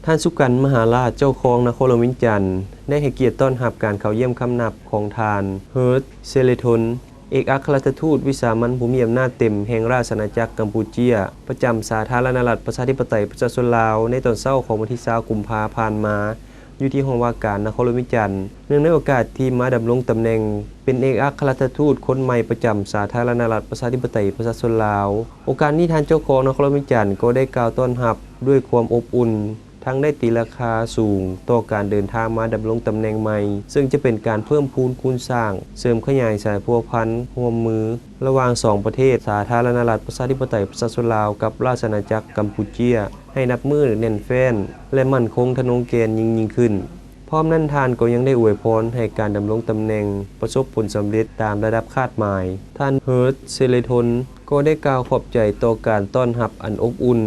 ທ່ານ ສຸກັນ ມະຫາລາດ ເຈົ້າຄອງນະຄອນຫຼວງວຽງຈັນ ໄດ້ໃຫ້ກຽດຕ້ອນຮັບການເຂົ້າຢ້ຽມຄຳນັບຂອງທ່ານ ເຮີດ ເຊເລທົນ ເອກອັກຄະລັດຖະທູດວິສາມັນຜູ້ມີອຳນາດເຕັມແຫ່ງລາຊະອານາຈັກກຳປູເຈຍ ປະຈຳສາທາລະນະລັດປະຊາທິປະໄຕປະຊາຊົນລາວ ໃນຕອນເຊົ້າຂອງວັນທີຊາວ ກຸມພາ ຜ່ານມາ ຢູ່ທີ່ຫ້ອງວ່າການນະຄອນຫຼວງວຽງຈັນ ເນື່ອງໃນໂອກາດທີ່ມາດຳລົງຕຳແໜ່ງເປັນເອກອັກຄະລັດຖະທູດຄົນໃໝ່ປະຈຳສາທາລະນະລັດປະຊາທິປະໄຕປະຊາຊົນລາວ. ໂອກາດນີ້ ທ່ານເຈົ້າຄອງນະຄອນຫຼວງວຽງຈັນກໍໄດ້ກ່າວຕ້ອນຮັບດ້ວຍຄວາມອົບອຸ່ນ ທັງໄດ້ຕີລາຄາສູງຕໍ່ການເດີນທາງມາດຳລົງຕຳແໜ່ງໃໝ່ ເຊິ່ງຈະເປັນການເພີ່ມພູນຄູນສ້າງ ເສີມຂະຫຍາຍສາຍພົວພັນຮ່ວມມືລະຫວ່າງສອງປະເທດ ສາທາລະນະລັດປະຊາທິປະໄຕປະຊາຊົນລາວ ກັບລາຊະອານາຈັກກຳປູເຈຍ ໃຫ້ນັບມື້ແໜ້ນແຟ້ນ ແລະ ໝັ້ນຄົງທະນົງແກ່ນຍິ່ງໆຂຶ້ນ. ພ້ອມນັ້ນ ທ່ານກໍຍັງໄດ້ອວຍພອນໃຫ້ການດຳລົງຕຳແໜ່ງປະສົບຜົນສຳເລັດຕາມລະດັບຄາດໝາຍ. ທ່ານ ເຮີດ ເຊເລທົນ ກໍໄດ້ກ່າວຂອບໃຈຕໍ່ການຕ້ອນຮັບອັນອົບອຸ່ນ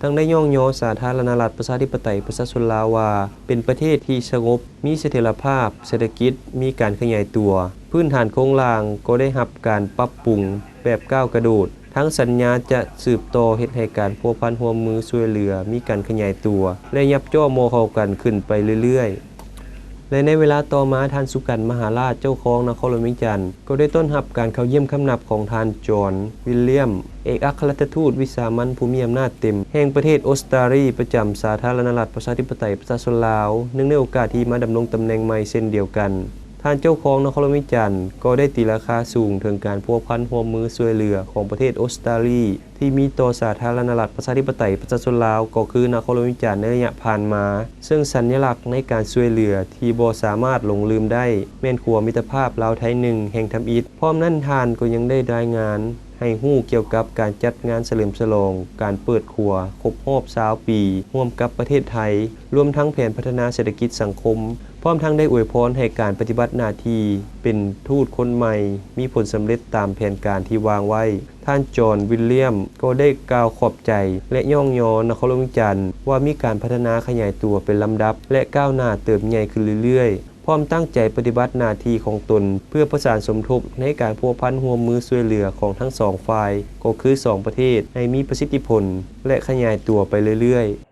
ທັງໄດ້ຍ້ອງຍໍສາທາລະນະລັດປະຊາທິປະໄຕປະຊາຊົນລາວວ່າ ເປັນປະເທດທີ່ສະຫງົບ, ມີສະຖຽນລະພາບເສດຖະກິດ, ມີການຂະຫຍາຍຕົວ, ພື້ນຖານໂຄງລ່າງກໍໄດ້ຮັບການປັບປຸງແບບກ້າວກະໂດດ, ທັງສັນຍາຈະສືບຕໍ່ເຮັດໃຫ້ການພົວພັນຮ່ວມມືຊ່ວຍເຫຼືອມີການຂະຫຍາຍຕົວ ແລະ ຫຍັບເຈາະໝໍ້ເຂົ້າກັນຂຶ້ນໄປເລື້ອຍໆ. ແລະ ໃນເວລາຕໍ່ມາ ທ່ານ ສຸກັນ ມະຫາລາດ ເຈົ້າຄອງນະຄອນຫຼວງວຽງຈັນ ກໍໄດ້ຕ້ອນຮັບການເຂົ້າຢ້ຽມຄຳນັບຂອງທ່ານ ຈອນ ວິນລຽມ ເອກອັກຄະລັດຖະທູດວິສາມັນຜູ້ມີອຳນາດເຕັມແຫ່ງປະເທດອົດສະຕາລີ ປະຈຳສາທາລະນະລັດປະຊາທິປະໄຕປະຊາຊົນລາວ ເນື່ອງໃນໂອກາດທີ່ມາດຳລົງຕຳແໜ່ງໃໝ່ເຊັ່ນດຽວກັນ. ທ່ານເຈົ້າຄອງນະຄອນຫຼວງວຽງຈັນ ກໍໄດ້ຕີລາຄາສູງເຖິງການພົວພັນຮ່ວມມືຊ່ວຍເຫຼືອຂອງປະເທດອົດສະຕາລີ ທີ່ມີຕໍ່ສາທາລະນະລັດປະຊາທິປະໄຕປະຊາຊົນລາວ ກໍຄືນະຄອນຫຼວງວຽງຈັນໃນໄລຍະຜ່ານມາ, ເຊິ່ງສັນຍະລັກໃນການຊ່ວຍເຫຼືອທີ່ບໍ່ສາມາດຫຼົງລືມໄດ້ ແມ່ນຂົວມິດຕະພາບລາວ-ໄທໜຶ່ງແຫ່ງທຳອິດ. ພ້ອມນັ້ນ ທ່ານກໍຍັງໄດ້ລາຍງານໃຫ້ຮູ້ກ່ຽວກັບການຈັດງານສະເຫຼີມສະຫຼອງການເປີດຂົວຄົບຮອບຊາວປີ ຮ່ວມກັບປະເທດໄທ, ລວມທັງແຜນພັດທະນາເສດຖະກິດສັງຄົມ, ພ້ອມທັງໄດ້ອວຍພອນໃຫ້ການປະຕິບັດໜ້າທີ່ເປັນທູດຄົນໃໝ່ ມີຜົນສຳເລັດຕາມແຜນການທີ່ວາງໄວ້. ທ່ານ ຈອນ ວິນລຽມ ກໍໄດ້ກ່າວຂອບໃຈ ແລະ ຍ້ອງຍໍນະຄອນຫຼວງວຽງຈັນ ວ່າມີການພັດທະນາຂະຫຍາຍຕົວເປັນລຳດັບ ແລະ ກ້າວໜ້າເຕີບໃຫຍ່ຂຶ້ນເລື້ອຍໆ, ພ້ອມຕັ້ງໃຈປະຕິບັດໜ້າທີ່ຂອງຕົນ ເພື່ອປະສານສົມທົບໃນການພົວພັນຮ່ວມມືຊ່ວຍເຫຼືອຂອງທັງສອງຝ່າຍ ກໍຄືສອງປະເທດ ໃຫ້ມີປະສິດທິຜົນ ແລະ ຂະຫຍາຍຕົວໄປເລື້ອຍໆ.